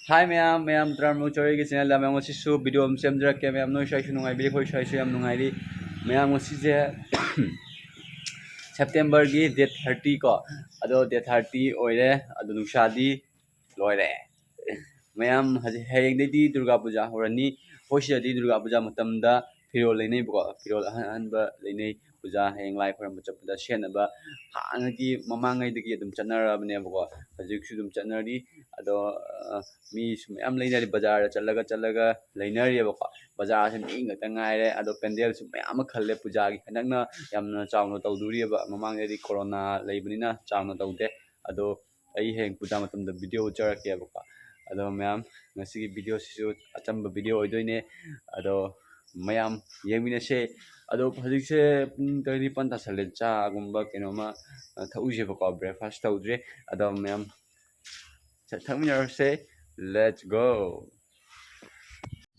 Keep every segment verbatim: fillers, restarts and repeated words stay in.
ꯍꯥꯏ ꯃꯌꯥꯝ, ꯃꯌꯥꯝ ꯇꯔꯥꯃꯔꯨ ꯆꯧꯔꯤꯒꯤ ꯆꯦꯅꯦꯜꯗ ꯃꯌꯥꯝ ꯉꯁꯤꯁꯨ ꯚꯤꯗꯤꯑꯣ ꯑꯃ ꯁꯦꯝꯖꯔꯛꯀꯦ꯫ ꯃꯌꯥꯝ ꯅꯣꯏ ꯁ꯭ꯋꯥꯏꯁꯨ ꯅꯨꯡꯉꯥꯏꯕꯤꯔꯤ, ꯑꯩꯈꯣꯏ ꯁ꯭ꯋꯥꯏꯁꯨ ꯌꯥꯝ ꯅꯨꯡꯉꯥꯏꯔꯤ꯫ ꯃꯌꯥꯝ ꯉꯁꯤꯁꯦ ꯁꯦꯞꯇꯦꯝꯕꯔꯒꯤ ꯗꯦꯠ ꯊꯥꯔꯇꯤ ꯀꯣ, ꯑꯗꯣ ꯗꯦꯠ ꯊꯥꯔꯇꯤ ꯑꯣꯏꯔꯦ, ꯑꯗꯣ ꯅꯨꯡꯁꯥꯗꯤ ꯂꯣꯏꯔꯦ꯫ ꯃꯌꯥꯝ ꯍꯧꯖꯤꯛ, ꯍꯌꯦꯡꯗꯩꯗꯤ ꯗꯨꯔꯒꯥ ꯄꯨꯖꯥ ꯍꯧꯔꯅꯤ꯫ ꯑꯩꯈꯣꯏ ꯁꯤꯗꯗꯤ ꯗꯨꯔꯒꯥ ꯄꯨꯖꯥ ꯃꯇꯝꯗ ꯐꯤꯔꯣꯜ ꯂꯩꯅꯩꯕꯀꯣ, ꯐꯤꯔꯣꯜ ꯑꯍꯟ ꯑꯍꯟꯕ ꯂꯩꯅꯩ꯫ ꯄꯨꯖꯥ ꯍꯌꯦꯡ ꯂꯥꯏ ꯈꯣꯏꯔꯝꯕ ꯆꯠꯄꯗ ꯁꯦꯠꯅꯕ ꯍꯥꯟꯅꯒꯤ ꯃꯃꯥꯡꯉꯩꯗꯒꯤ ꯑꯗꯨꯝ ꯆꯠꯅꯔꯛꯑꯕꯅꯦꯕꯀꯣ꯫ ꯍꯧꯖꯤꯛꯁꯨ ꯑꯗꯨꯝ ꯆꯠꯅꯔꯤ꯫ ꯑꯗꯣ ꯃꯤꯁꯨ ꯃꯌꯥꯝ ꯂꯩꯅꯔꯤ, ꯕꯖꯥꯔꯗ ꯆꯠꯂꯒ ꯆꯠꯂꯒ ꯂꯩꯅꯔꯤꯑꯕꯀꯣ꯫ ꯕꯖꯥꯔꯁꯦ ꯃꯤ ꯉꯥꯛꯇ ꯉꯥꯏꯔꯦ꯫ ꯑꯗꯣ ꯄꯦꯟꯗꯦꯜꯁꯨ ꯃꯌꯥꯝ ꯑꯃ ꯈꯜꯂꯦ꯫ ꯄꯨꯖꯥꯒꯤ ꯍꯟꯗꯛꯅ ꯌꯥꯝꯅ ꯆꯥꯎꯅ ꯇꯧꯗꯣꯔꯤꯑꯕ꯫ ꯃꯃꯥꯡꯗꯗꯤ ꯀꯣꯔꯣꯅꯥ ꯂꯩꯕꯅꯤꯅ ꯆꯥꯎꯅ ꯇꯧꯗꯦ꯫ ꯑꯗꯣ ꯑꯩ ꯍꯌꯦꯡ ꯄꯨꯖꯥ ꯃꯇꯝꯗ ꯚꯤꯗꯤꯑꯣ ꯎꯠꯆꯔꯛꯀꯦꯕꯀꯣ꯫ ꯑꯗꯣ ꯃꯌꯥꯝ, ꯉꯁꯤꯒꯤ ꯚꯤꯗꯤꯑꯣꯁꯤꯁꯨ ꯑꯆꯝꯕ ꯚꯤꯗꯤꯑꯣ ꯑꯣꯏꯗꯣꯏꯅꯦ꯫ ꯑꯗꯣ ꯃꯌꯥꯝ ꯌꯦꯡꯃꯤꯟꯅꯁꯦ꯫ ꯑꯗꯣ ꯍꯧꯖꯤꯛꯁꯦ ꯄꯨꯡ ꯇꯔꯦꯠ ꯅꯤꯄꯥꯟ ꯇꯥꯁꯜꯂꯦ꯫ ꯆꯥꯒꯨꯝꯕ ꯀꯩꯅꯣꯝꯃ ꯊꯛꯎꯁꯦꯕꯀꯣ꯫ ꯕ꯭ꯔꯦꯛꯐꯥꯁ ꯇꯧꯗ꯭ꯔꯦ꯫ ꯑꯗꯣ ꯃꯌꯥꯝ ꯊꯛꯃꯤꯟꯅꯔꯁꯦ꯫ Let's go꯫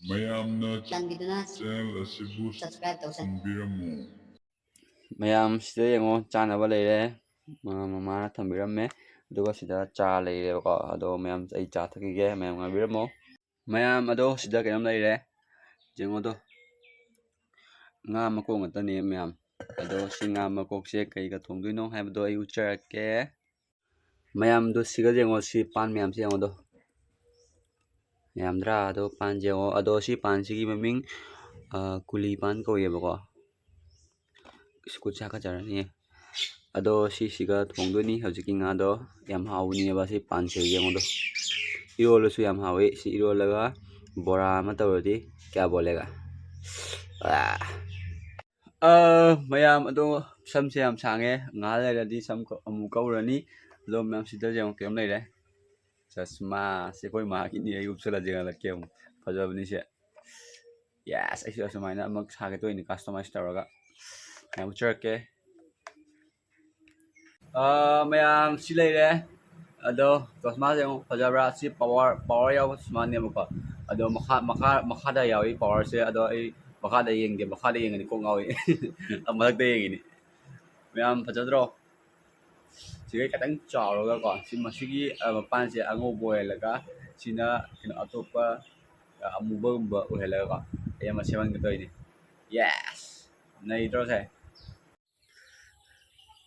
ꯃꯌꯥꯝꯅ ꯆꯥꯟꯕꯤꯗꯨꯅ ꯆꯦꯅꯦꯜ ꯑꯁꯤꯕꯨ ꯁꯕꯁꯀ꯭ꯔꯥꯏꯕ ꯇꯧꯁꯟ- ꯇꯧꯕꯤꯔꯝꯃꯨ꯫ ꯃꯌꯥꯝ ꯁꯤꯗ ꯌꯦꯡꯉꯣ, ꯆꯥꯅꯕ ꯂꯩꯔꯦ꯫ ꯃꯃꯥꯅ ꯊꯝꯕꯤꯔꯝꯃꯦ꯫ ꯑꯗꯨꯒ ꯁꯤꯗ ꯆꯥ ꯂꯩꯔꯦꯕꯀꯣ꯫ ꯑꯗꯣ ꯃꯌꯥꯝ, ꯑꯩ ꯆꯥ ꯊꯛꯈꯤꯒꯦ, ꯃꯌꯥꯝ ꯉꯥꯏꯕꯤꯔꯝꯃꯣ꯫ ꯃꯌꯥꯝ, ꯑꯗꯣ ꯁꯤꯗ ꯀꯩꯅꯣꯝ ꯂꯩꯔꯦ, ꯌꯦꯡꯉꯣꯗꯣ꯫ ꯉꯥ ꯃꯀꯣꯛ ꯉꯥꯛꯇꯅꯦ ꯃꯌꯥꯝ꯫ ꯑꯗꯣ ꯁꯤ ꯉꯥ ꯃꯀꯣꯛꯁꯦ ꯀꯩꯒ ꯊꯣꯡꯗꯣꯏꯅꯣ ꯍꯥꯏꯕꯗꯣ ꯑꯩ ꯎꯠꯆꯔꯛꯀꯦ꯫ ꯃꯌꯥꯝꯗꯣ ꯁꯤꯒ ꯌꯦꯡꯉꯣ, ꯁꯤ ꯄꯥꯟ ꯃꯌꯥꯝꯁꯦ ꯌꯦꯡꯉꯣꯗꯣ꯫ ꯌꯥꯝꯗ꯭ꯔꯥ? ꯑꯗꯣ ꯄꯥꯟꯁꯦ ꯌꯦꯡꯉꯣ꯫ ꯑꯗꯣ ꯁꯤ ꯄꯥꯟꯁꯤꯒꯤ ꯃꯃꯤꯡ, ꯑ, ꯀꯨꯂꯤ ꯄꯥꯟ ꯀꯧꯋꯦꯕꯀꯣ꯫ ꯏꯁ, ꯈꯨꯠꯁꯦ ꯍꯥꯀꯠꯆꯔꯅꯤ꯫ ꯑꯗꯣ ꯁꯤꯁꯤꯒ ꯊꯣꯡꯗꯣꯏꯅꯤ ꯍꯧꯖꯤꯛꯀꯤ ꯉꯥꯗꯣ꯫ ꯌꯥꯝ ꯍꯥꯎꯕꯅꯦꯕ ꯁꯤ ꯄꯥꯟꯁꯦ, ꯌꯦꯡꯉꯣꯗꯣ꯫ ꯏꯔꯣꯜꯂꯁꯨ ꯌꯥꯝ ꯍꯥꯎꯋꯤ꯫ ꯁꯤ ꯏꯔꯣꯜꯂꯒ ꯕꯣꯔꯥ ꯑꯃ ꯇꯧꯔꯗꯤ ꯀꯌꯥ ꯕꯣꯂꯦꯒ꯫ ꯑꯥ꯫ ꯑ, ꯃꯌꯥꯝ ꯑꯗꯣ ꯁꯝꯁꯦ ꯌꯥꯝ ꯁꯥꯡꯉꯦ꯫ ꯉꯥꯏꯍꯥꯛ ꯂꯩꯔꯗꯤ ꯁꯝ ꯀ-, ꯑꯃꯨꯛ ꯀꯛꯎꯔꯅꯤ꯫ ꯑꯗꯣ ꯃꯌꯥꯝ ꯁꯤꯗ ꯌꯦꯡꯉꯣ, ꯀꯩꯅꯣꯝ ꯂꯩꯔꯦ꯫ ꯆꯁꯃꯥꯁꯦ ꯑꯩꯈꯣꯏ ꯃꯥꯒꯤꯅꯤ, ꯑꯩ ꯎꯞꯁꯜꯂ ꯌꯦꯡꯍꯜꯂꯛꯀꯦ ꯑꯃꯨꯛ꯫ ꯐꯖꯕꯅꯤ ꯁꯦ꯫ Yes, ꯑꯩꯁꯨ ꯑꯁꯨꯃꯥꯏꯅ ꯑꯃ ꯁꯥꯒꯦ ꯇꯧꯔꯤꯅꯤ, customize ꯇꯧꯔꯒ꯫ ꯃꯌꯥꯝ ꯎꯠꯆꯔꯛꯀꯦ꯫ ꯑ, ꯃꯌꯥꯝ ꯁꯤ ꯂꯩꯔꯦ꯫ ꯑꯗꯣ ꯆꯁꯃꯥꯁꯦ ꯑꯃꯨꯛ ꯐꯖꯕ꯭ꯔꯥ? ꯁꯤ power, power ꯌꯥꯎꯕ ꯆꯁꯃꯥꯅꯦꯕꯀꯣ꯫ ꯑꯗꯣ ꯃꯈꯥ, ꯃꯈꯥ, ꯃꯈꯥꯗ ꯌꯥꯎꯏ powerꯁꯦ꯫ ꯑꯗꯣ ꯑꯩ ꯃꯈꯥꯗ ꯌꯦꯡꯗꯦ, ꯃꯈꯥꯗ ꯌꯦꯡꯉꯗꯤ ꯀꯣꯛ ꯉꯥꯎꯏ꯫ ꯃꯊꯛꯇ ꯌꯦꯡꯉꯤꯅꯤ꯫ ꯃꯌꯥꯝ ꯐꯖꯗ꯭ꯔꯣ? ꯁꯤꯒꯩ ꯈꯤꯇꯪ ꯆꯥꯎꯔꯒꯀꯣ, ꯁꯤ ꯃꯁꯤꯒꯤ, ꯑ, ꯃꯄꯥꯟꯁꯦ ꯑꯉꯧꯕ ꯑꯣꯏꯍꯜꯂꯒ, ꯁꯤꯅ ꯀꯩꯅꯣ ꯑꯇꯣꯞꯄ ꯑꯃꯨꯕꯒꯨꯝꯕ ꯑꯣꯏꯍꯜꯂꯒꯀꯣ, ꯑꯩ ꯑꯃ ꯁꯦꯝꯍꯟꯒꯦ ꯇꯧꯔꯤꯅꯦ꯫ Yes! ꯅꯩꯗ꯭ꯔꯣ ꯁꯦ?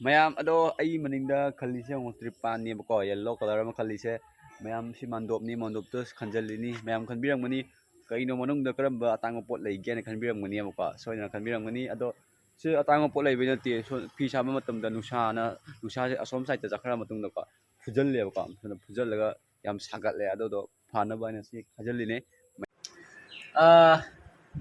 ꯃꯌꯥꯝ, ꯑꯗꯣ ꯑꯩ ꯃꯅꯤꯡꯗ ꯈꯜꯂꯤꯁꯦ ꯑꯃꯨꯛ ꯇ꯭ꯔꯤꯄꯥꯟꯅꯦꯕꯀꯣ, ꯌꯦꯜꯂꯣ ꯀꯂꯔ ꯑꯃ ꯈꯜꯂꯤꯁꯦ꯫ ꯃꯌꯥꯝ, ꯁꯤ ꯃꯥꯟꯗꯣꯞꯅꯤ, ꯃꯥꯟꯗꯣꯞꯇ ꯈꯟꯖꯜꯂꯤꯅꯤ꯫ ꯃꯌꯥꯝ ꯈꯟꯕꯤꯔꯝꯒꯅꯤ, "ꯀꯩꯅꯣ ꯃꯅꯨꯡꯗ ꯀꯔꯝꯕ ꯑꯇꯥꯡꯕ ꯄꯣꯠ ꯂꯩꯒꯦꯅ?" ꯈꯟꯕꯤꯔꯝꯒꯅꯦꯕꯀꯣ, ꯁꯣꯏꯗꯅ ꯈꯟꯕꯤꯔꯝꯒꯅꯤ꯫ ꯑꯗꯣ ꯁꯤ ꯑꯇꯥꯡꯕ ꯄꯣꯠ ꯂꯩꯕꯩ ꯅꯠꯇꯦ, ꯁꯣ-, ꯐꯤ ꯁꯥꯕ ꯃꯇꯝꯗ ꯅꯨꯡꯁꯥꯅ, ꯅꯨꯡꯁꯥꯁꯦ ꯑꯁꯣꯝ ꯁꯥꯏꯠꯇ ꯆꯠꯈ꯭ꯔ ꯃꯇꯨꯡꯗꯀꯣ, ꯐꯨꯖꯜꯂꯦꯕꯀꯣ, ꯑꯗꯨꯅ ꯐꯨꯖꯜꯂꯒ ꯌꯥꯝ ꯁꯥꯒꯠꯂꯦ꯫ ꯑꯗꯨꯗꯣ ꯐꯅꯕ ꯍꯥꯏꯅ ꯁꯤ ꯈꯥꯖꯤꯜꯂꯤꯅꯦ꯫ ꯑꯥ,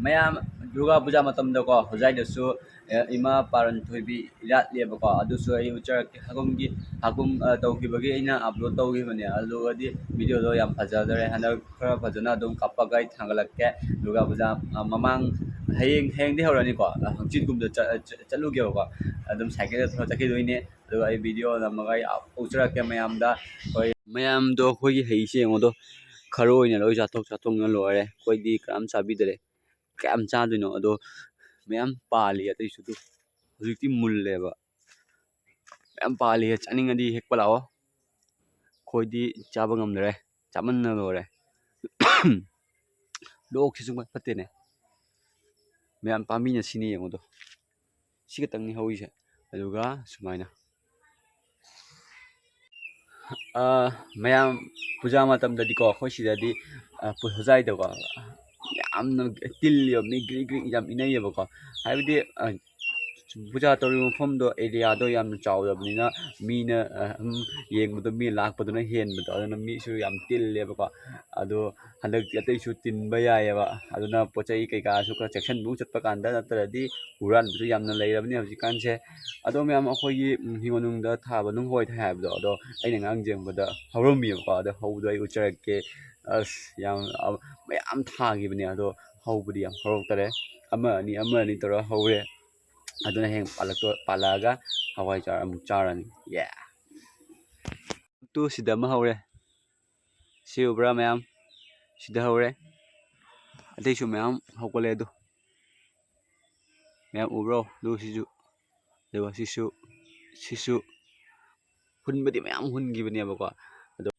ꯃꯌꯥꯝ, ꯗꯨꯔꯒꯥ ꯄꯨꯖꯥ ꯃꯇꯝꯗꯀꯣ, ꯍꯣꯖꯥꯏꯗꯁꯨ, ꯑꯦ, ꯏꯃꯥ ꯄꯥꯔꯟ ꯊꯣꯏꯕꯤ ꯏꯔꯥꯠꯂꯦꯕꯀꯣ, ꯑꯗꯨꯁꯨ ꯑꯩ ꯎꯠꯆꯔꯛꯀꯦ꯫ ꯍꯥꯀꯨꯝꯒꯤ, ꯍꯥꯀꯨꯝ, ꯑ, ꯇꯧꯈꯤꯕꯒꯤ ꯑꯩꯅ ꯑꯞꯂꯣꯗ ꯇꯧꯈꯤꯕꯅꯦ, ꯑꯗꯨꯒꯗꯤ ꯚꯤꯗꯤꯑꯣꯗꯣ ꯌꯥꯝ ꯐꯖꯗꯔꯦ꯫ ꯍꯟꯗꯛ ꯈꯔ ꯐꯖꯅ ꯑꯗꯨꯝ ꯀꯥꯞꯄꯒ ꯑꯩ ꯊꯥꯡꯒꯠꯂꯛꯀꯦ꯫ ꯗꯨꯔꯒꯥ ꯄꯨꯖꯥ, ꯑ, ꯃꯃꯥꯡ, ꯍꯌꯦꯡ, ꯍꯌꯦꯡꯗꯤ ꯍꯧꯔꯅꯤꯀꯣ, ꯍꯪꯆꯤꯠꯀꯨꯝꯕꯗ ꯆꯠ-, ꯆꯠ-, ꯆꯠꯂꯨꯒꯦꯕꯀꯣ, ꯑꯗꯨꯝ ꯁꯥꯏꯀꯜꯗ ꯊꯧꯔ ꯆꯠꯈꯤꯗꯣꯏꯅꯦ꯫ ꯑꯗꯨꯒ ꯑꯩ ꯚꯤꯗꯤꯑꯣ ꯅꯝꯃꯒ ꯑꯩ ꯎꯠꯆꯔꯛꯀꯦ ꯃꯌꯥꯝꯗ꯫ ꯍꯣꯏ, ꯃꯌꯥꯝꯗꯣ ꯑꯩꯈꯣꯏꯒꯤ ꯍꯩꯁꯦ ꯌꯦꯡꯉꯣꯗꯣ, ꯈꯔ ꯑꯣꯏꯅ ꯂꯣꯏ ꯆꯥꯊꯣꯛ ꯆꯥꯊꯣꯛꯅ ꯂꯣꯏꯔꯦ꯫ ꯑꯩꯈꯣꯏꯗꯤ ꯀꯅꯥꯝ ꯆꯥꯕꯤꯗꯔꯦ꯫ ꯀꯌꯥꯝ ꯆꯥꯗꯣꯏꯅꯣ? ꯑꯗꯣ ꯃꯌꯥꯝ ꯄꯥꯜꯂꯤ ꯑꯇꯩꯁꯨ꯫ ꯑꯗꯨ ꯍꯧꯖꯤꯛꯇꯤ ꯃꯨꯜꯂꯦꯕ꯫ ꯃꯌꯥꯝ ꯄꯥꯜꯂꯤ, ꯆꯥꯅꯤꯡꯉꯗꯤ ꯍꯦꯛꯄ ꯂꯥꯛꯑꯣ꯫ ꯑꯩꯈꯣꯏꯗꯤ ꯆꯥꯕ ꯉꯝꯗꯔꯦ, ꯆꯥꯃꯟꯅ ꯂꯣꯏꯔꯦ꯫ ꯂꯣꯛꯁꯤꯁꯨ ꯐꯠꯇꯦꯅꯦ꯫ ꯃꯌꯥꯝ ꯄꯥꯝꯕꯤꯅ ꯁꯤꯅꯤ ꯌꯦꯡꯉꯨꯗꯣ꯫ ꯁꯤ ꯈꯛꯇꯪꯅꯤ ꯍꯧꯔꯤꯁꯦ꯫ ꯑꯗꯨꯒ ꯁꯨꯃꯥꯏꯅ, ꯑ, ꯃꯌꯥꯝ ꯄꯨꯖꯥ ꯃꯇꯝꯗꯗꯤꯀꯣ, ꯑꯩꯈꯣꯏ ꯁꯤꯗꯗꯤ, ꯑ, ꯄꯨ-, ꯍꯣꯖꯥꯏꯗꯀꯣ ꯌꯥꯝꯅ ꯇꯤꯜꯂꯤꯕ, ꯃꯤ ꯒ꯭ꯔꯤꯛ ꯒ꯭ꯔꯤꯛ ꯌꯥꯝ ꯏꯟꯅꯩꯌꯦꯕꯀꯣ꯫ ꯍꯥꯏꯕꯗꯤ, ꯑ, ꯄꯨꯖꯥ ꯇꯧꯔꯤꯕ ꯃꯐꯝꯗꯣ, ꯑꯦꯔꯤꯌꯥꯗꯣ ꯌꯥꯝꯅ ꯆꯥꯎꯗꯕꯅꯤꯅ ꯃꯤꯅ, ꯑ, ꯑꯗꯨꯝ ꯌꯦꯡꯕꯗꯣ, ꯃꯤ ꯂꯥꯛꯄꯗꯨꯅ ꯍꯦꯟꯕꯗꯣ, ꯑꯗꯨꯅ ꯃꯤꯁꯨ ꯌꯥꯝ ꯇꯤꯜꯂꯦꯕꯀꯣ꯫ ꯑꯗꯣ ꯍꯟꯗꯛꯇꯤ ꯑꯇꯩꯁꯨ ꯇꯤꯟꯕ ꯌꯥꯏꯌꯦꯕ꯫ ꯑꯗꯨꯅ ꯄꯣꯠ ꯆꯩ ꯀꯩꯀꯥꯁꯨ ꯈꯔ ꯆꯦꯛꯁꯤꯟꯕ ꯑꯃꯨꯛ ꯆꯠꯄ ꯀꯥꯟꯗ, ꯅꯠꯇ꯭ꯔꯗꯤ ꯍꯨꯔꯥꯟꯕꯁꯨ ꯌꯥꯝꯅ ꯂꯩꯔꯕꯅꯤ ꯍꯧꯖꯤꯛꯀꯥꯟꯁꯦ꯫ ꯑꯗꯣ ꯃꯌꯥꯝ, ꯑꯩꯈꯣꯏꯒꯤ, ꯎꯝ, ꯍꯤꯡꯒꯣꯜꯅꯨꯡꯗ ꯊꯥꯕ ꯅꯨꯡ ꯍꯋꯥꯏ ꯊꯥꯏ ꯍꯥꯏꯕꯗꯣ, ꯑꯗꯣ ꯑꯩꯅ ꯉꯔꯥꯡ ꯌꯦꯡꯕꯗ ꯍꯧꯔꯝꯃꯤꯕꯀꯣ꯫ ꯑꯗꯣ ꯍꯧꯕꯗꯣ ꯑꯩ ꯎꯠꯆꯔꯛꯀꯦ꯫ ꯑꯁ, ꯌꯥꯝ, ꯑ, ꯃꯌꯥꯝ ꯊꯥꯈꯤꯕꯅꯦ, ꯑꯗꯣ ꯍꯧꯕꯗꯤ ꯌꯥꯝ ꯍꯧꯔꯛꯇꯔꯦ꯫ ꯑꯃ ꯑꯅꯤ, ꯑꯃ ꯑꯅꯤ ꯇꯧꯔꯒ ꯍꯧꯔꯦ꯫ ꯑꯗꯨꯅ ꯍꯌꯦꯡ ꯄꯥꯜꯂꯛꯇꯣ-, ꯄꯥꯜꯂꯛꯑꯒ ꯍꯋꯥꯏꯖꯥꯔ ꯑꯃꯨꯛ ꯆꯥꯔꯅꯤ꯫ ꯌꯦ! ꯇꯨ, ꯁꯤꯗ ꯑꯃ ꯍꯧꯔꯦ꯫ ꯁꯤ ꯎꯕ꯭ꯔꯥ ꯃꯌꯥꯝ? ꯁꯤꯗ ꯍꯧꯔꯦ꯫ ꯑꯇꯩꯁꯨ ꯃꯌꯥꯝ ꯍꯧꯒꯠꯂꯦ ꯑꯗꯨ꯫ ꯃꯌꯥꯝ ꯎꯕ꯭ꯔꯣ? ꯑꯗꯨ ꯁꯤꯁꯨ, ꯑꯗꯨꯒ ꯁꯤꯁꯨ, ꯁꯤꯁꯨ ꯍꯨꯟꯕꯗꯤ ꯃꯌꯥꯝ ꯍꯨꯟꯈꯤꯕꯅꯦꯕꯀꯣ꯫ ꯑꯗꯣ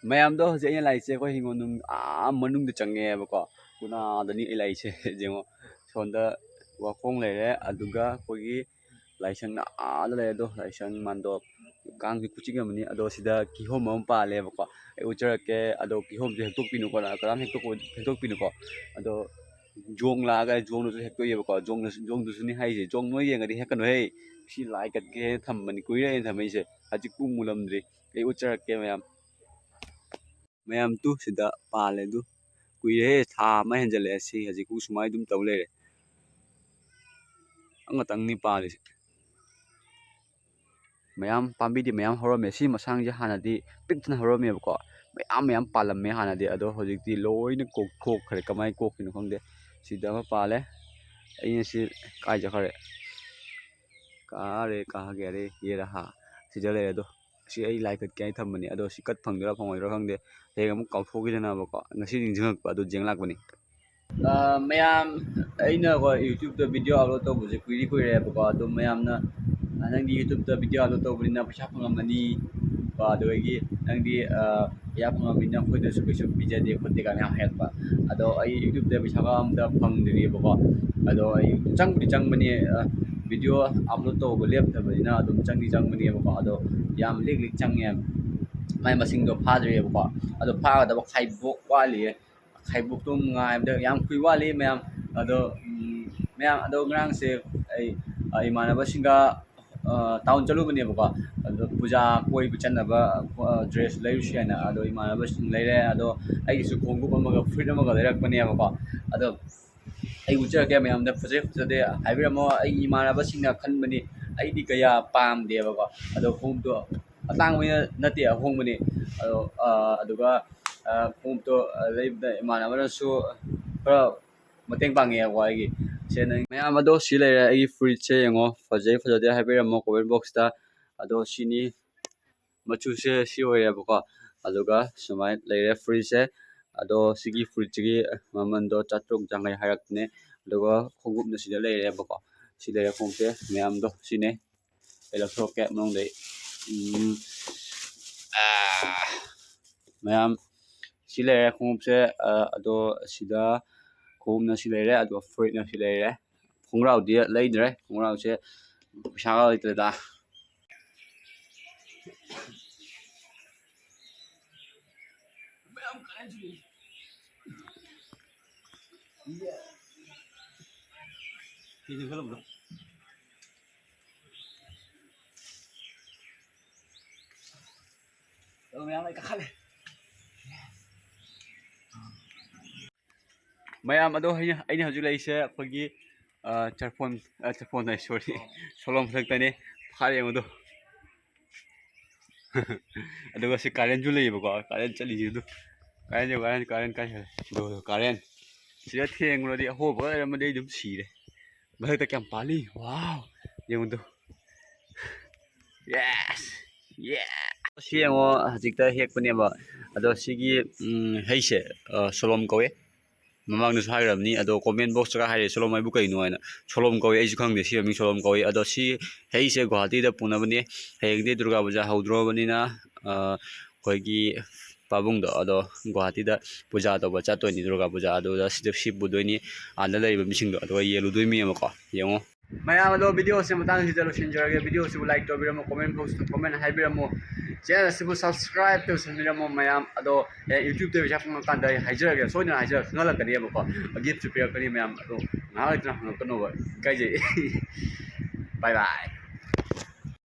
ꯃꯌꯥꯝꯗꯣ, ꯍꯧꯖꯤꯛ ꯑꯩꯅ ꯂꯥꯛꯏꯁꯦ ꯑꯩꯈꯣꯏ ꯍꯤꯡꯒꯣꯜꯅꯨꯡ ꯑꯥ ꯃꯅꯨꯡꯗ ꯆꯪꯉꯦꯕꯀꯣ꯫ ꯀꯨꯅꯥꯗꯅꯤ ꯑꯩ ꯂꯥꯛꯏꯁꯦ꯫ ꯌꯦꯡꯉꯣ, ꯁꯣꯝꯗ ꯋꯥꯈꯣꯡ ꯂꯩꯔꯦ, ꯑꯗꯨꯒ ꯑꯩꯈꯣꯏꯒꯤ ꯂꯥꯏꯁꯪꯅ ꯑꯥꯗ ꯂꯩꯔꯦ꯫ ꯑꯗꯣ ꯂꯥꯏꯁꯪ ꯃꯥꯟꯗꯣꯞ, ꯀꯥꯡꯒꯤ ꯈꯨꯆꯤꯛ ꯑꯃꯅꯤ꯫ ꯑꯗꯣ ꯁꯤꯗ ꯀꯤꯍꯣꯝ ꯑꯃ ꯄꯥꯜꯂꯦꯕꯀꯣ, ꯑꯩ ꯎꯠꯆꯔꯛꯀꯦ꯫ ꯑꯗꯣ ꯀꯤꯍꯣꯝꯁꯦ ꯍꯦꯛꯇꯣꯛꯄꯤꯅꯨꯀꯣ, ꯀꯅꯥꯝ ꯍꯦꯛꯇꯣꯛꯄ-, ꯍꯦꯛꯇꯣꯛꯄꯤꯅꯨꯀꯣ꯫ ꯑꯗꯣ ꯖꯣꯡ ꯂꯥꯛꯑꯒ ꯖꯣꯡꯗꯨꯁꯨ ꯍꯦꯛꯇꯣꯛꯑꯦꯕꯀꯣ꯫ ꯖꯣꯡꯗꯨꯁꯨ, ꯖꯣꯡꯗꯨꯁꯨꯅꯤ ꯍꯥꯏꯁꯦ꯫ ꯖꯣꯡ ꯅꯣꯏ ꯌꯦꯡꯉꯗꯤ ꯍꯦꯛꯀꯅꯨꯍꯦ꯫ ꯁꯤ ꯂꯥꯏ ꯀꯠꯀꯦ ꯍꯥꯏꯅ ꯊꯝꯕꯅꯤ, ꯀꯨꯏꯔꯦ ꯑꯩꯅ ꯊꯝꯃꯛꯏꯁꯦ꯫ ꯍꯧꯖꯤꯛꯄꯨ ꯃꯨꯜꯂꯝꯗ꯭ꯔꯤ꯫ ꯑꯩ ꯎꯠꯆꯔꯛꯀꯦ ꯃꯌꯥꯝ꯫ ꯃꯌꯥꯝ ꯇꯨ ꯁꯤꯗ ꯄꯥꯜꯂꯦ ꯑꯗꯨ꯫ ꯀꯨꯏꯔꯦꯍꯦ, ꯊꯥ ꯑꯃ ꯍꯦꯟꯖꯜꯂꯛꯑꯦ ꯁꯤ ꯍꯧꯖꯤꯛꯐꯥꯎ ꯁꯨꯃꯥꯏꯅ ꯑꯗꯨꯝ ꯇꯧ ꯂꯩꯔꯦ꯫ ꯑꯃꯇꯪꯅꯤ ꯄꯥꯜꯂꯤꯁꯦ꯫ ꯃꯌꯥꯝ ꯄꯥꯝꯕꯤꯗꯤ ꯃꯌꯥꯝ ꯍꯧꯔꯝꯃꯦ꯫ ꯁꯤ ꯃꯁꯥꯡꯁꯦ ꯍꯥꯟꯅꯗꯤ ꯄꯤꯛꯇꯅ ꯍꯧꯔꯝꯃꯦꯕꯀꯣ꯫ ꯃꯌꯥꯝ ꯃꯌꯥꯝ ꯄꯥꯜꯂꯝꯃꯦ ꯍꯥꯟꯅꯗꯤ꯫ ꯑꯗꯣ ꯍꯧꯖꯤꯛꯇꯤ ꯂꯣꯏꯅ ꯀꯣꯛ-, ꯀꯣꯛꯈ꯭ꯔꯦ꯫ ꯀꯃꯥꯏꯅ ꯀꯣꯛꯈꯤꯅꯣ ꯈꯪꯗꯦ꯫ ꯁꯤꯗ ꯑꯃ ꯄꯥꯜꯂꯦ꯫ ꯑꯩꯅ ꯁꯤ ꯀꯥꯏ ꯆꯠꯈ꯭ꯔꯦ? ꯀꯥꯔꯦ, ꯀꯥꯒꯦꯔꯦ, ꯌꯦꯔꯥ ꯍꯥ꯫ ꯁꯤꯗ ꯂꯩꯔꯦ ꯑꯗꯣ꯫ ꯁꯤ ꯑꯩ ꯂꯥꯏ ꯀꯠꯀꯦ ꯍꯥꯏꯅ ꯊꯝꯕꯅꯦ꯫ ꯑꯗꯣ ꯁꯤ ꯀꯠ ꯐꯪꯗꯣꯏꯔꯥ ꯐꯪꯉꯣꯏꯗꯣꯏꯔꯥ ꯈꯪꯗꯦ꯫ ꯍꯌꯦꯡ ꯑꯃꯨꯛ ꯀꯥꯎꯊꯣꯛꯈꯤꯗꯅꯕꯀꯣ꯫ ꯉꯁꯤ ꯅꯤꯡꯁꯤꯡꯉꯛꯄ ꯑꯗꯨ ꯌꯦꯡ ꯂꯥꯛꯄꯅꯤ꯫ ꯑ, ꯃꯌꯥꯝ, ꯑꯩꯅꯀꯣ YouTube-ꯇ video upload ꯇꯧꯕꯁꯦ ꯀꯨꯏꯗꯤ ꯀꯨꯏꯔꯦꯕꯀꯣ꯫ ꯑꯗꯣ ꯃꯌꯥꯝꯅ, "ꯑ, ꯅꯪꯗꯤ YouTube-ꯇ video upload ꯇꯧꯕꯅꯤꯅ ꯄꯩꯁꯥ ꯐꯪꯉꯝꯃꯅꯤ", ꯀꯣ, ꯑꯗꯨꯗꯒꯤ "ꯅꯪꯗꯤ, ꯑ, ꯄꯩꯁꯥ ꯐꯪꯉꯝꯃꯅꯤꯅ ꯑꯩꯈꯣꯏꯗꯁꯨ ꯀꯩꯁꯨ ꯄꯤꯖꯗꯦ ꯈꯣꯠꯇꯦ" ꯀꯥꯏꯅ ꯌꯥꯝ ꯍꯥꯏꯔꯛꯄ꯫ ꯑꯗꯣ ꯑꯩ YouTube-ꯇ ꯄꯩꯁꯥꯒ ꯑꯝꯇ ꯐꯪꯗ꯭ꯔꯤꯕꯀꯣ꯫ ꯑꯗꯣ ꯑꯩ ꯆꯪꯕꯨꯗꯤ ꯆꯪꯕꯅꯤ, ꯑ, video upload ꯇꯧꯕ ꯂꯦꯞꯇꯕꯅꯤꯅ ꯑꯗꯨꯝ ꯆꯪꯗꯤ ꯆꯪꯕꯅꯦꯕꯀꯣ꯫ ꯑꯗꯣ ꯌꯥꯝ ꯂꯤꯛ ꯂꯤꯛ ꯆꯪꯉꯦ꯫ ꯃꯥꯏ ꯃꯁꯤꯡꯗꯣ ꯐꯥꯗ꯭ꯔꯤꯕꯀꯣ꯫ ꯑꯗꯣ ꯐꯥꯒꯗꯕ ꯈꯥꯏꯕꯣꯛ ꯋꯥꯠꯂꯤꯌꯦ꯫ ꯈꯥꯏꯕꯣꯛꯇꯣ ꯉꯥꯏꯕꯗ ꯌꯥꯝ ꯀꯨꯏ ꯋꯥꯠꯂꯤ ꯃꯌꯥꯝ꯫ ꯑꯗꯣ, ꯎꯝ, ꯃꯌꯥꯝ, ꯑꯗꯣ ꯉꯔꯥꯡꯁꯦ ꯑꯩ, ꯑ, ꯏꯃꯥꯟꯅꯕꯁꯤꯡꯒ, ꯑ, town ꯆꯠꯂꯨꯕꯅꯦꯕꯀꯣ꯫ ꯑꯗꯣ ꯄꯨꯖꯥ ꯀꯣꯏꯕ ꯆꯠꯅꯕ, ꯑ, dress ꯂꯩꯔꯨꯁꯤ ꯍꯥꯏꯅ꯫ ꯑꯗꯣ ꯏꯃꯥꯟꯅꯕꯁꯤꯡ ꯂꯩꯔꯦ꯫ ꯑꯗꯣ ꯑꯩꯒꯤꯁꯨ ꯈꯣꯡꯎꯞ ꯑꯃꯒ ꯐꯨꯔꯤꯠ ꯑꯃꯒ ꯂꯩꯔꯛꯄꯅꯦꯕꯀꯣ꯫ ꯑꯗꯣ ꯑꯩ ꯎꯠꯆꯔꯛꯀꯦ ꯃꯌꯥꯝꯗ, ꯐꯖꯩ ꯐꯖꯗꯦ ꯍꯥꯏꯕꯤꯔꯝꯃꯣ꯫ ꯑꯩꯒꯤ ꯏꯃꯥꯟꯅꯕꯁꯤꯡꯅ ꯈꯟꯕꯅꯤ, ꯑꯩꯗꯤ ꯀꯌꯥ ꯄꯥꯝꯗꯦꯕꯀꯣ꯫ ꯑꯗꯣ ꯈꯣꯡꯎꯞꯇꯣ ꯑꯇꯥꯡꯕ ꯅꯠꯇꯦ, ꯑꯍꯣꯡꯕꯅꯤ꯫ ꯑꯗꯣ, ꯑ, ꯑꯗꯨꯒ, ꯑ, ꯈꯣꯡꯎꯞꯇꯣ, ꯑ, ꯂꯩꯕꯗ ꯏꯃꯥꯟꯅꯕꯅꯁꯨ ꯈꯔ ꯃꯇꯦꯡ ꯄꯥꯡꯉꯦꯕꯀꯣ ꯑꯩꯒꯤ꯫ ꯁꯦ ꯅꯪ ꯃꯌꯥꯝ ꯑꯗꯣ ꯁꯤ ꯂꯩꯔꯦ꯫ ꯑꯩꯒꯤ ꯐꯨꯔꯤꯠꯁꯦ ꯌꯦꯡꯉꯣ, ꯐꯖꯩ ꯐꯖꯗꯦ ꯍꯥꯏꯕꯤꯔꯝꯃꯣ comment box-ꯇ꯫ ꯑꯗꯣ ꯁꯤꯅꯤ, ꯃꯆꯨꯁꯦ ꯁꯤ ꯑꯣꯏꯔꯦꯕꯀꯣ꯫ ꯑꯗꯨꯒ ꯁꯨꯃꯥꯏꯅ ꯂꯩꯔꯦ ꯐꯨꯔꯤꯠꯁꯦ꯫ ꯑꯗꯣ ꯁꯤꯒꯤ ꯐꯨꯔꯤꯠꯁꯤꯒꯤ ꯃꯃꯟꯗꯣ ꯆꯥꯇ꯭ꯔꯨꯛ ꯌꯥꯡꯈꯩ ꯍꯥꯏꯔꯛꯄꯅꯦ꯫ ꯑꯗꯨꯒ ꯈꯣꯡꯎꯞꯅ ꯁꯤꯗ ꯂꯩꯔꯦꯕꯀꯣ꯫ ꯁꯤ ꯂꯩꯔꯦ ꯈꯣꯡꯎꯞꯁꯦ ꯃꯌꯥꯝꯗꯣ ꯁꯤꯅꯦ꯫ ꯑꯩ ꯂꯧꯊꯣꯛꯀꯦ ꯃꯅꯨꯡꯗꯩ꯫ ꯎꯝ꯫ ꯑꯥ꯫ ꯃꯌꯥꯝ, ꯁꯤ ꯂꯩꯔꯦ ꯈꯣꯡꯎꯞꯁꯦ꯫ ꯑ, ꯑꯗꯣ ꯁꯤꯗ ꯈꯣꯡꯎꯞꯅ ꯁꯤ ꯂꯩꯔꯦ, ꯑꯗꯣ ꯐꯨꯔꯤꯠꯅ ꯁꯤ ꯂꯩꯔꯦ꯫ ꯈꯣꯡꯒ꯭ꯔꯥꯎꯗꯤ ꯂꯩꯗ꯭ꯔꯦ, ꯈꯣꯡꯒ꯭ꯔꯥꯎꯁꯦ ꯄꯩꯁꯥꯒ ꯂꯩꯇ꯭ꯔꯦꯗ꯫ ꯃꯌꯥꯝ, ꯑꯗꯣ ꯑꯩꯅ, ꯑꯩꯅ ꯍꯧꯖꯤꯛ ꯂꯩꯔꯤꯁꯦ ꯑꯩꯈꯣꯏꯒꯤ, ꯑ, ꯆꯔꯐꯣꯟ, ꯑ, ꯆꯔꯐꯣꯟ ꯍꯥꯏ, sorry, ꯁꯣꯂꯣꯝ ꯃꯊꯛꯇꯅꯦ꯫ ꯐꯥꯔꯦ ꯌꯦꯡꯉꯨꯗꯣ꯫ ꯑꯗꯨꯒ ꯁꯤ ꯀꯥꯔꯦꯟꯁꯨ ꯂꯩꯌꯦꯕꯀꯣ, ꯀꯥꯔꯦꯟ ꯆꯠꯂꯤꯁꯦ ꯑꯗꯨ꯫ ꯀꯥꯔꯦꯟ ꯌꯦꯡꯉꯨ, ꯀꯥꯔꯦꯟ, ꯀꯥꯔꯦꯟ ꯀꯥꯏ ꯆꯠꯂꯦ? ꯑꯗꯣ ꯀꯥꯔꯦꯟ꯫ ꯁꯤꯗ ꯊꯦꯡꯉꯨꯔꯗꯤ ꯑꯍꯣꯕꯒ ꯂꯩꯔꯝꯃꯗꯤ ꯑꯩ ꯑꯗꯨꯝ ꯁꯤꯔꯦ꯫ ꯃꯊꯛꯇ ꯀꯌꯥꯝ ꯄꯥꯜꯂꯤ? ꯋꯥꯎ! ꯌꯦꯡꯉꯨꯗꯣ꯫ Yes! Yeah! ꯁꯤ ꯌꯦꯡꯉꯣ, ꯍꯧꯖꯤꯛꯇ ꯍꯦꯛꯄꯅꯦꯕ꯫ ꯑꯗꯣ ꯁꯤꯒꯤ, ꯎꯝ, ꯍꯩꯁꯦ, ꯑ, ꯁꯣꯂꯣꯝ ꯀꯧꯋꯦ꯫ ꯃꯃꯥꯡꯗꯁꯨ ꯍꯥꯏꯈ꯭ꯔꯕꯅꯤ, ꯑꯗꯣ comment box ꯇꯒ ꯍꯥꯏꯔꯦ, "ꯁꯣꯂꯣꯝ ꯍꯥꯏꯕꯨ ꯀꯩꯅꯣ?" ꯍꯥꯏꯅ꯫ ꯁꯣꯂꯣꯝ ꯀꯧꯋꯦ, ꯑꯩꯁꯨ ꯈꯪꯗꯦ ꯁꯤ ꯃꯃꯤꯡ ꯁꯣꯂꯣꯝ ꯀꯧꯋꯦ꯫ ꯑꯗꯣ ꯁꯤ ꯍꯩꯁꯦ ꯒꯨꯍꯥꯇꯤꯗ ꯄꯨꯅꯕꯅꯦ꯫ ꯍꯌꯦꯡꯗꯤ ꯗꯨꯔꯒꯥ ꯄꯨꯖꯥ ꯍꯧꯗ꯭ꯔꯣꯕꯅꯤꯅ, ꯑ, ꯑꯩꯈꯣꯏꯒꯤ ꯄꯥꯕꯨꯡꯗꯣ ꯑꯗꯣ ꯒꯨꯍꯥꯇꯤꯗ ꯄꯨꯖꯥ ꯇꯧꯕ ꯆꯠꯇꯣꯏꯅꯤ, ꯗꯨꯔꯒꯥ ꯄꯨꯖꯥ꯫ ꯑꯗꯨꯗ ꯁꯤꯗ ꯁꯤ ꯄꯨꯗꯣꯏꯅꯤ, ꯑꯥꯗ ꯂꯩꯔꯤꯕ ꯃꯤꯁꯤꯡꯗꯣ, ꯑꯗꯨꯒ ꯌꯦꯜꯂꯨꯗꯣꯏꯅꯦꯕꯀꯣ꯫ ꯌꯦꯡꯉꯣ꯫ ꯃꯌꯥꯝ ꯑꯗꯣ video ꯁꯦ ꯃꯇꯥꯡꯁꯤꯗ ꯂꯣꯏꯁꯤꯟꯖꯔꯒꯦ꯫ Video ꯁꯤꯕꯨ like ꯇꯧꯕꯤꯔꯝꯃꯣ, comment box ꯇ comment ꯍꯥꯏꯕꯤꯔꯝꯃꯣ, channel ꯑꯁꯤꯕꯨ subscribe ꯇꯧꯁꯟꯕꯤꯔꯝꯃꯣ ꯃꯌꯥꯝ꯫ ꯑꯗꯣ, ꯑꯦ, YouTube ꯇ ꯄꯩꯁꯥ ꯐꯪꯉꯀꯥꯟꯗ ꯑꯩ ꯍꯥꯏꯖꯔꯒꯦ, ꯁꯣꯏꯗꯅ ꯍꯥꯏꯖꯔꯒꯦ, ꯈꯪꯍꯜꯂꯛꯀꯅꯦꯕꯀꯣ, gift ꯁꯨ ꯄꯤꯔꯛꯀꯅꯤ ꯃꯌꯥꯝ꯫ ꯑꯗꯣ ꯉꯥꯏꯍꯥꯛ ꯂꯩꯇꯅ ꯍꯪꯉꯛꯀꯅꯣꯕ, ꯏꯀꯥꯏꯖꯩ꯫ Bye bye꯫